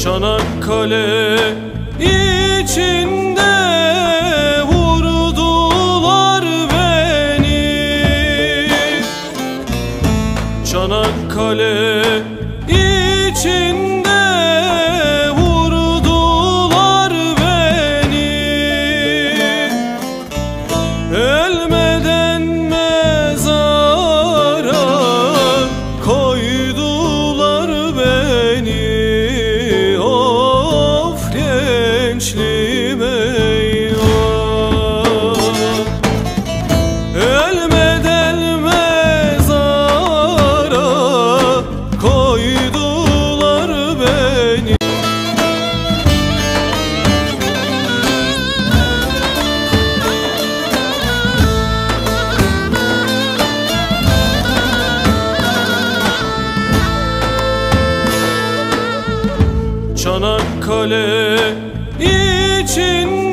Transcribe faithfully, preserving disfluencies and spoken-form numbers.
Çanakkale içinde vurdular beni. Çanakkale içinde vurdular beni. Ölmeden mezara koydular beni. Of gençliğim, eyvah. Ölmeden mezara koydular beni. Çanakkale için